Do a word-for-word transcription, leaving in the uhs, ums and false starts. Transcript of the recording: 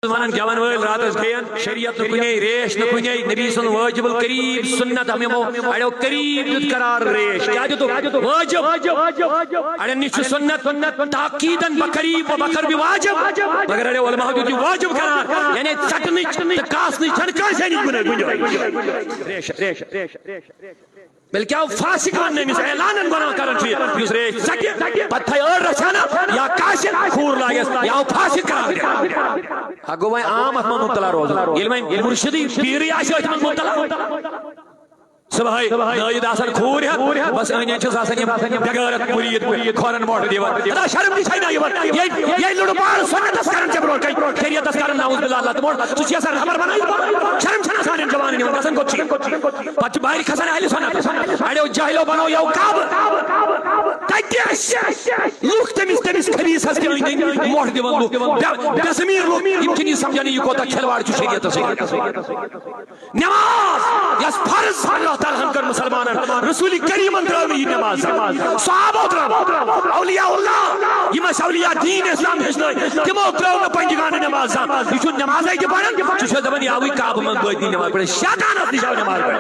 ونان گٮ۪ون وٲلۍ راتس گٔین، شریعت نہٕ کُنے، ریش نہٕ کُنے، نبی سُنٛد واجب القریب سنت ہم یِمو اڑیو قریب دیُت قرار ریش۔ کیٛاہ دیُتُکھ؟ واجب۔ اڑٮ۪ن نِش چھُ سنت، تاکیدن بقریب و بقرب واجب، مگر اڑیو علماء دیُت یہِ واجب قرار، یعنی ژٹنٕچ تہٕ کاسنٕچ چھنہٕ کٲنٛسے نِش گُنٲہ گُنجٲیِش۔ ریش، ریش، ریش، ریش۔ بلکہ آو فاسق وننہٕ أمِس، اعلانن گۄناہ کران چھُ یہِ، یُس ریش ژٹہِ، پتہٕ تھایہِ أڑ رژھِ ہنا یا کاسہِ کھوٗر لاگٮ۪س، یہِ آو فاسق قرار دِنہٕ۔ ہا گوٚو وۄنۍ عام اتھ منٛز مبتلا روزُن۔ ییٚلہِ وۄنۍ مرشدٕے پیٖرٕے آسہِ أتھۍ منٛز مبتلا، صبحٲے نٲیِد آسان کھوٗر ہٮ۪تھ، بس أنٛدۍ أنٛدۍ چھِس آسان یِم بغٲرت مُریٖد کھۄرن مۄٹھ دِوان۔ ہتا شرم تہِ چھے نہ یِوان۔ ییٚلہِ، ییٚلہِ لُڑٕ بار سُنتس کران ژےٚ برونٛہہ کَنہِ، شریعتس کران نعوذ باللہ لتہٕ موڑ، ژٕ چھُکھ یژھان رہبر بنٲوِتھ؟ شرم چھنہٕ سانٮ۪ن جوانن یِوان، گژھان کوٚت چھِ؟ پتہٕ چھِ بارِ کھسان اہلِ سنت۔ اڑیو جاہلو بنوو یو کعبہٕ۔ تتہِ ٲسۍ لُکھ تٔمِس، تٔمِس خبیٖثس تہِ أنٛدۍ أنٛدۍ مۄٹھ دِوان لُکھ۔ بے، بے ضمیٖر لُکھ، یِم چھِنہٕ یہِ سمجھان یہِ کوتاہ کھلواڑ چھُ شریعتس سۭتۍ۔ نماز یۄس فرض اللہ تعالیٰ ہن کٔر مسلمانن، رسول کریمن ترٲو نہٕ یہِ نماز۔ صحابو ترٲو، اولیاء اللہ، یِم ٲسۍ اولیاء دین اسلام ہیٚچھنٲے، تِمو ترٲو نہٕ پنجگانہٕ نماز زانٛہہ۔ یہِ چھُ نمازے تہِ پران، ژٕ چھُکھ دپان یہِ آوٕے کعبہٕ منٛز بٲطنی نماز پران، شیطانس نِش آو نماز پران۔